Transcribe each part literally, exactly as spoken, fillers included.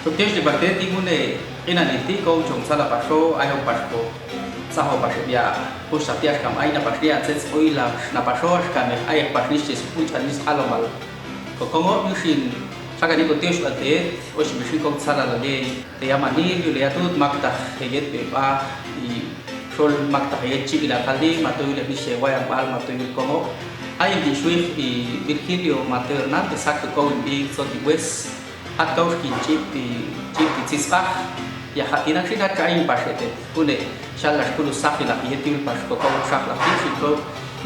Sokes di parte ti ngune, ina niti kou cong sala paso, ayo paso. Saho paso dia, pus tapi askam ai na pas dia, ses oila, na paso askam ai pas ni ses pucan ni salo mal. Ko kongo yusin, saka ni ko tios bate, o si bisin kou sala lale. Te yamani, yu le atut, maktah, heyet, beba, i, sol maktah, heyet, cik ila kali, mato yu le ni sewa yang bal, mato yu kongo. Ai di suif, i, Virgilio, mato nan, te sak kou di, so di wes. Hat kau skin chip di, chip di cis ah. Ya, hat inan sin hat kain pas ete. Kune, salah sepuluh sak ilah, iya tiul pas ko kau sak lah, tiul sin kau.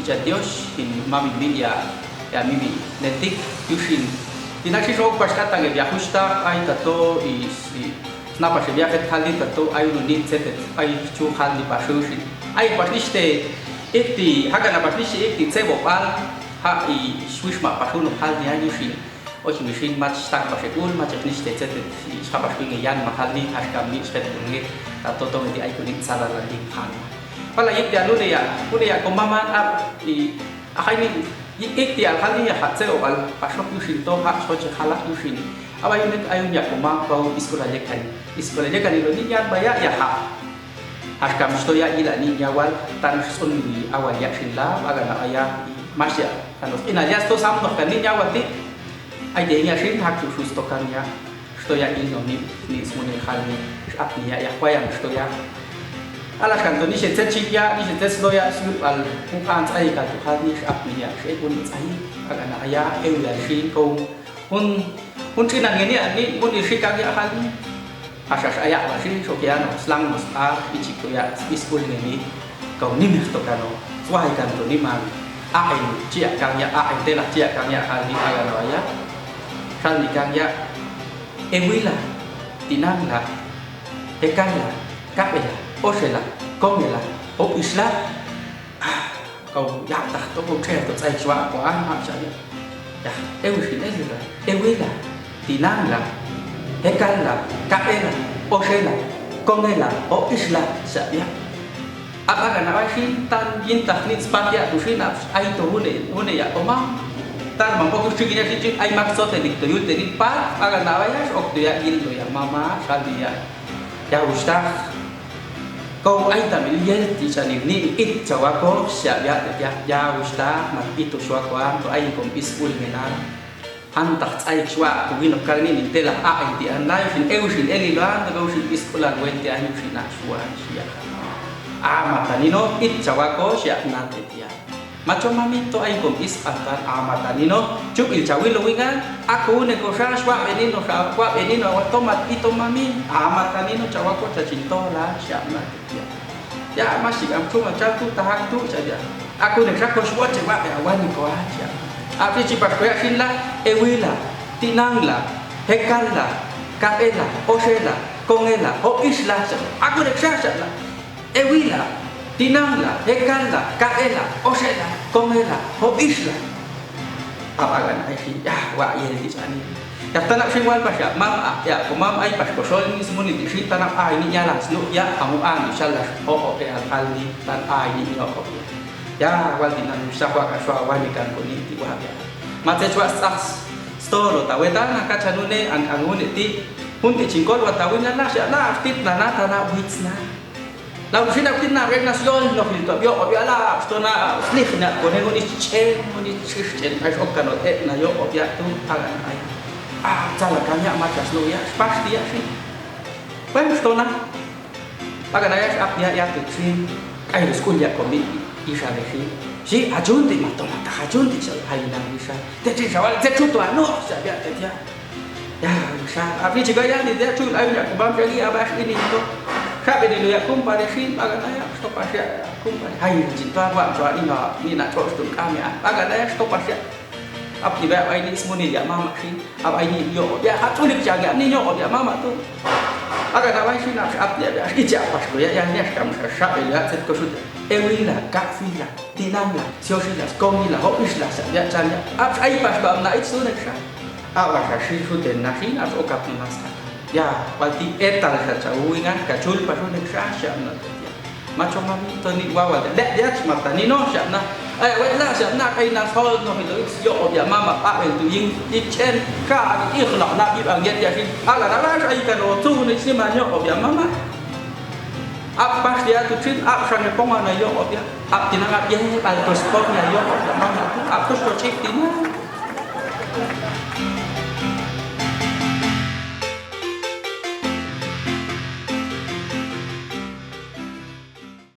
Ica Dios, in mami mi ya, ya mimi. Netik, yusin. Inan sin so pas kata ge, ya husta, ai tato, i, si. Napa si biaket hal di tato, ai nuni cetet, ai cu hal di pas yusin. Ai pas niste, ikti, haga na pas niste, ikti, cebo pal, ha, i, swish ma pas unu hal di, ai yusin. Oci misin mac stang pasekul, mac nis tecet, i, sapas pingeyan mahal ni, askam ni, sket bunge, tato tong di ai kuning, salah landing hal. Pala ik dia lune ya, lune ya, ko maman ap, i, akai ni, i, ik dia hal ni ya, hat se opal, pasok yusin to, hak soce halak yusin. Apa yunik ayun ya, ko mam, bau iskul aja kan. Iskul aja kan, ilo ni nyan baya ya, hak. Askam stoya ila ni nyawal, tan sun di awal ya sin la, aga na aya, mas ya. Anu, ina ya sto sam noh kan ni nyawal ti. Ai de nya sin hak khusus tokan ya. Stoya ino ni, ni semua ni hal ni, ap ni ya, ya, wayang stoya. Alas kan to ni se cek ya, ni se cek stoya, siup al, bukan ai kan to hal ni, ap ni ya, se pun ai, aga na aya, e ya sin, kau, pun, pun sinan ngini, ni, pun isi kagak hal ni. Asas ayak basi, sokian, selang, mos, a, biji kuyak, iskul ngini, kau nimeh to kano, suai kan to nimang, ain, ciak kang yak, ain telah, ciak kang yak, hal ni, agan awaya, hal ni kang yak, ewila, tinangla, ekanla, kaela, osela, kongela, o isla, Ah, kau yatah tu, kau ceh tu, cai cuak, kau anak saja. Yah, ewi sini lah, ewi lah, tinang lah, hekal lah, kae lah, ose lah, konge lah, ois lah, saja. Apa kan awak sintan, yintah ni sepati aku sinap, ai tu hune, hune ya, kau mam. Tan mampu aku sigi nya sijik, ai maksud tadi tuyul tadi pat, apa kan awak ya, ok tu ya, gil tu ya, mama, sabi ya. Ya Ustaz, kau ai tamil yel ti sanil ni it cawa ko siap ya, ya, ya Ustaz, mat itu suakuan tu ai kom iskul ngenal. Antah cai suak tu gino kali ni telah ai ti an lai sin eu sin eli lo an tu kau sin iskul an wen ti an sin nak suan siap. Ah, mata ni no it cawa ko siap nanti tiap. Maco mami to ai kom is antar amatan ino, cuk il cawil lo wingan, aku ne ko sa, suak benino sa, kuak benino, awak tomat ito mami, amatan ino cawa ko cacinto lah, siap lah, ya. Ya, masih am cuma catu tahak tu saja. Aku ne sa ko suak cewak ya, wani ko aja. Api cipas koyak sin lah, ewi lah, tinang lah, hekal lah, kae lah, ose lah, konge lah, hois lah, sa-, aku ne sa, sa lah. Ewi lah, tinang lah, hekal lah, kae lah, ose lah, konge lah, hois lah. Apa kan ai si, ya, wak ye di sani. Ya, tanak si wan pas ya, mam, ah, ya, ko mam ai pas kosol ni semua ni, di si tanak ai ni nyalah, seluk ya, kamu an, insyaallah, oh, oh, ya, kali, tan ai ni, oh, oh, ya. Ya, wal di nan usah wak kasua wan ikan ko ni, di wak ya. Mate cuak sas, stolo, tawe tanah, kaca nune, an, an nune, ti, pun ti cingkol, watawi nyalah, siap lah, aktif, nana, tanah, wits, nah. Lau di sini aku nak rek nasi yoi, no fil to, yo, oh, ya lah, sto na, slih na, kone ngoni cen, ngoni cis cen, ais okan, oh, eh, na, yo, oh, ya, tu, agan, ai. Ah, salah, kami amat, gas, no, ya, pasti, ya, sih. Bang, sto na. Agan, ai, ap, ya, ya, tu, sih. Ai, terus kun, ya, komi, isa, deh, sih. Si, ajun, ti, mato, mata, ajun, ti, sa, hai, nang, bisa. Teh, sih, sawal, teh, tu, tu, anu, sa, ya, teh, ya. Ya, bisa. Api juga ya, di dia cul, ayo, ya, kubang lagi, abah, ini, itu. Siapa di lu, ya, kumpar, ya, sin, agan, ya, stop, pas, ya, kumpar. Hai, cinta, buat, soal ini, ini, nak, cok, stop, kami, ya. Agan, ya, stop, pas, ya. Ap, tiba, apa ini, semua ni, ya, mama, sin. Apa ini, yo, ya, aku ni, jangan, ni, yo, ya, mama, tu. Agan, apa, sin, nak, ap, ya, ya, ijak, pas, ya, ya, ini, kamu, siapa, ya, set, kau sudah. Ewila, kak, Fila. Tinang lah, siosila, kongi lah, hois lah, sa, ya, canya. Ap, ai pas ba amna itu nek sa. Awas sa si su den nasi, ap okap ni mas. Ya, pati etal sa cau ingan, kacul pasu nek sa, siap na tu ya. Maco mami, to ni wawa, dek, dia, mata ni no, siap na. Eh, wek lah, siap nak kai nasol no hilo, yo, obiak mama, pak, itu ing, icen, ka, adi, ikhlak, nabi, anggiat, yakin, ala, ala, ai, kan, otu, ni, si, manyo, obiak mama. Ap, pas dia tu, cin, ap, sang, pong, ana, yo, obiak, ap, tina, ap, ye, al, terus, pong, ya, yo, obiak mama, ap, terus, kocik, tina.